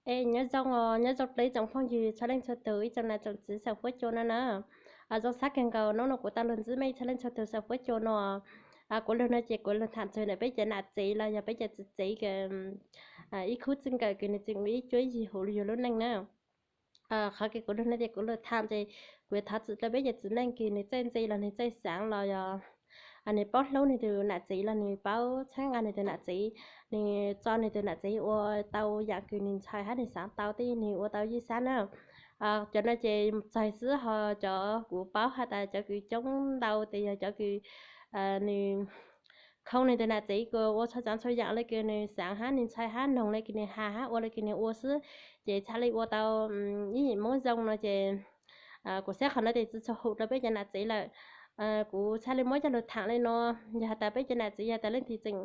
Es nyob zoo os, nyob zoo rau ib tsoom phooj ywg txhua leej txhua tus, ib tsoom nam tsoom txiv saum huab cua no na. Zoo sab kawg nkaus hnub no kuv tau los ntsib mej txhua leej txhua tus saum huab cua no. Kuv lug no ces kuv lug tham txug ntawm peb cov nam txiv los yog peb cov txiv txiv kws ib khub txij nkawm kws nws tseem ua ib cuab yig huv yug lub neej na. Qhov kws kuv lug no ces kuv lug tham ces kuv yuav thov txim rau peb cov txiv neej kws nws txawj ntse los nws txawj xaav los yog nws paub hlub nws tus nam txiv los nws paub txhawb nqa nws tus nam txiv, nws tso nws tus nam txiv ua tau yaam kws nws ntshai hab nws xaav tau tej nws ua tau ywj sab na. Cov no ces txhais xwb ho cov kuv paub has tas cov kws coob ntau tes yog cov kws nws khoo nws tus nam txiv kws ua txhua tsaav txhua yaam le kws nws xaav hab nws ntshai hab noog le kws nws has hab ua le kws nws ua xwb, ces txhaj le ua tau ib yim Moob zoo no ces kuv saib qhov no tes tsi tshua hum rau peb cov nam txiv lawm. Kuv txhaj le muab coj lug tham le no, yog has tas peb cov nam txiv yog tas leej twg tseem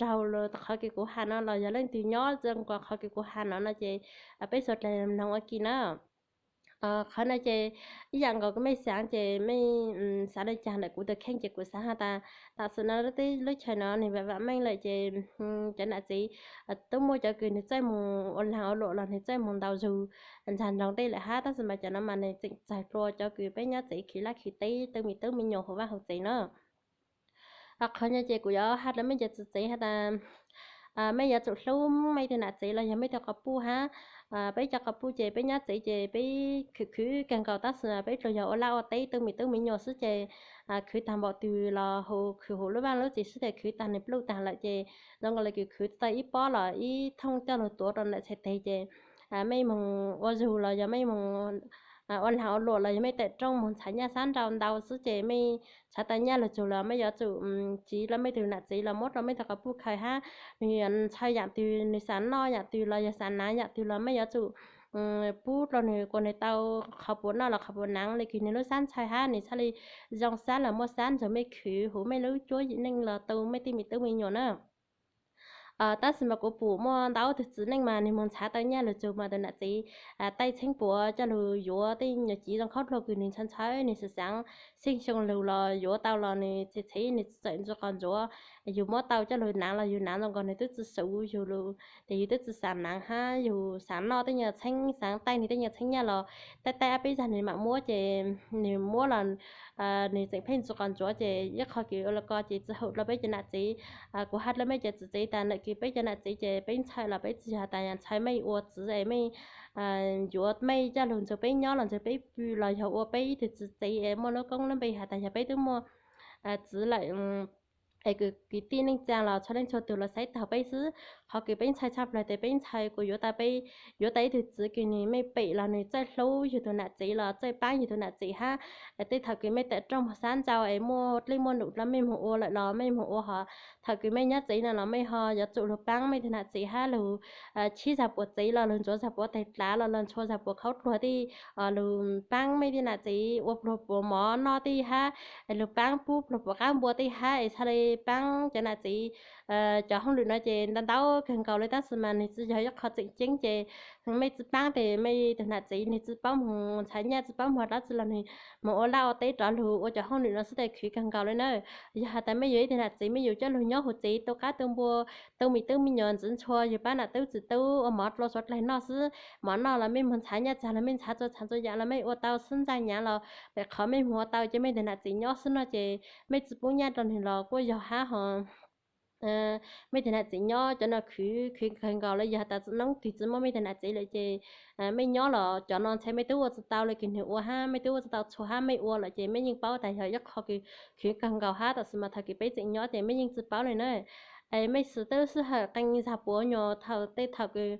raug qhov kws kuv has no los yog leej twg nyob zoo nkaus qhov kws kuv has no no ces peb suav dlawg noog ua ke na. Qhov no ces ib yaam nkaus kws mej xaav ces mej xaav le caag ntawm kuv tug kheej ces kuv xaav has tas tam sim no lub teb lub chaws no nws vaam vaam meej lawm ces cov nam txiv tub muaj cov kws nws txawj moog ua laag ua luam los nws txawj moog ntaus zug ntxag nroog tej lawm hab, tab sis mas cov no mas nws tseem txhais plua cov kws peb nyob tsev khwv laj khwv teb tau me tub me nyuam huv vaaj huv tsev na. Qhov no ces kuv yuav has rau mej cov txiv tsev has tas mej yuav tsum hlub mej tug nam txiv los yog mej tug quas puj hab. Peb cov quas puj ces peb nyob tsev ces peb khwv khwv kawg nkaus tab sis peb tsuas yog ua laj ua teb tau me tub me nyuam xwb ces khwv taag npaum twg los hu khwv huv lub vaaj lub tsev xwb tes khwv taag nws pluj taag lawm ces zoo nkaus le kws khwv tsi tau ib pob los ib thooj coj lug tuav rau ntawm txhais tes ces mej moog ua zug los yog mej moog ua laag ua luam los yog mej tawm rooj moog ntxhais nyaj sab nrau ntau xwb ces mej ntxhais tau nyaj lug txug los mej yuav tsum tsiv rau mej tug nam txiv los muab rau mej tug quas puj khaws hab, nws yuav ntxhais yaam twg nws xaav noj yaam twg los yog xaav naav yaam twg los mej yuav tsum pub rau nws kuas nws tau qhov puas noj los qhov puas naav le kws nws lub sab ntxhais hab nws txhaj le zoo sab los muaj sab nrug mej khwv huv mej lub cuab yim neej los tau mej tej me tub me nyuam na. Tab sis mas kuv pum muaj ntau tug txiv neej mas nws moog ntxhais tau nyaj lug txug mas tug nam txiv taij txheeb puav coj lug yuav tej nyuag civ zoo khaub dluag kws nws ntxhais ntxhais nws xaav xaav xyeej xyoo lug los yuav tau los nws txhij txhij nws txawm ntsuj qos ntsuav. Yug muab tau coj lug naav los yug naav zoo nkaus nws twb tsi xuv yug lug tes yug twb tsi xaav naav hab yug xaav noj tej nyuag txheeb xaav taij nws tej nyuag txheeb nyaj los taij taij ob peb zag nws mam muab ces nws muab los nws tseem pheej ntsuj qos ntsuav ces ib qho kws ua le ko ces tsi haum rau peb cov nam txiv. Kuv has rau mej cov txiv tsev tas ntawm kws peb cov nam txiv ces peb ntxhais los peb tsi yog tas yog ntxhais mej ua txiv es mej yuav mej coj lug ntxug peb nyob los ntxug peb pw los yog ua peb ib tug txiv tsev es muaj lub koob lub npe has tas yog peb twb muaj txiv lawm es kws kwv tij neej tsaa los txhua leej txhua tug los saib taug peb xwb. Qhov kws peb ntxhais tshaj plawg tes peb ntxhais kuas yuav tau peb, yuav tau ib tug txiv kws nws mej pem los nws txawj hlub yug tug nam txiv los txawj paab yug tug nam txiv hab. Tej thaum kws mej tawm rooj moog sab nrau es muaj dlej muaj num los mej moog ua lawm los mej moog ua hov. Thaum kws mej nyob tsev no los mej ho yuav tsum lug paab mej tug nam txiv hab lug chib zag puas tsev los lug ntxuav zag puas taig dlav los lug ntxhua zag puas khaub dluag tej lug paab mej tej nam txiv ua pluag puas mov noj tej hab, lug paab pub pluag puas qaab npua tej hab es txhaj le paab cov nam txiv. Cov hauj lwm no ces ntau ntau kawg nkaus le tab sis mas nws tsi yog ib qho tseem ceeb ces mej tsi paab tes mej tug nam txiv nws tsi paub moog ntxhais nyaj tsi paub moog dlaab tsi los nws moog ua laj ua teb rov lug ua cov hauj lwm no xwb tes khwv kawg nkaus le na. Yog has tas mej yuav ib tug nam txiv mej yug coj lug nyob huv tsev tu qaab tu npua, tu me tub me nyuam ntxiv ntxhua yug paab nam tub txiv tub ua mov rau suav dlawg noj xwb. Mov noj los mej moog ntxhais nyaj txag los mej ntxhais txhua txhua yaam los mej ua tau xwb ntxhais nyaav los pem qhov mej moog ua tau ces mej tug nam txiv nyob xwb no ces mej tsi pub nyaj rau nws los kuj yog hab ho. Mej tug nam txiv nyob cov no khwv khwv kawg nkaus le yog has tas tsi noob twg tsi muaj mej tug nam txiv lawm ces mej nyob los cov no ntxhais mej tub ua tsi tau le kws nws ua hab mej tub ua tsi tau txhua hab mej ua lawm ces mej yeej paub tas yog ib qho kws khwv kawg nkaus hab tab sis mas thaum kws peb tseem nyob ces mej yeej tsi paub le na. Es mej xwv tub xwb hawm qee zag puas nyuas thaum tej thaum kws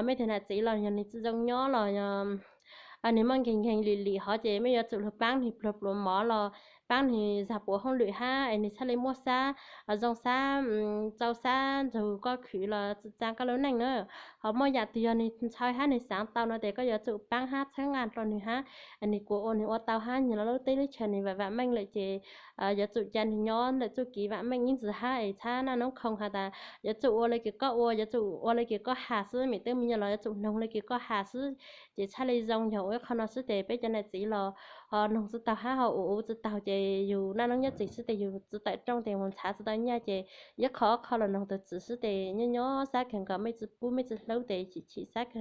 mej tug nam txiv los yog nws tsi zoo nyob los yog nws muaj nkeeg nkeeg lim lim hov ces mej yuav tsum lug paab nws pluag pluas mov los paab nws zag puas hauj lwm hab es nws txhaj le muaj sab zoo sab tsau sab nrug koj khwv los tsi tsaa koj lub neej na. Ho muaj yaam twg yog nws ntxhais hab nws xaav tau no tes koj yuav tsum paab hab txhawb nqa rau nws hab, nws kuas ua nws ua tau hab nyob rau lub teb lub chaw nws vaam vaam meej lawm ces yuav tsum ca nws nyob ntawm txuj kev vaam meej ib ntsis hab es txhab naj noob khoo has tas yuav tsum ua le kws koj ua, yuav tsum ua le kws koj has xwb, me tub me nyuam los yuav tsum noog le kws koj has xwb ces txhaj le zoo. Yog ua ib qho no xwb tes peb cov nam txiv los Ho noog tsi taug hab ho ua ua tsi taug ces yus naj noob nyob txwm xwb tes yus tsi tawm rooj tes mus ntxhav tsi tau nyaj ces ib qho ob qho los noog tug txwv xwb tes nyob nyob xab kawg nkaus, mej tsi pub mej tsi hlub tes chim chim xab kawg.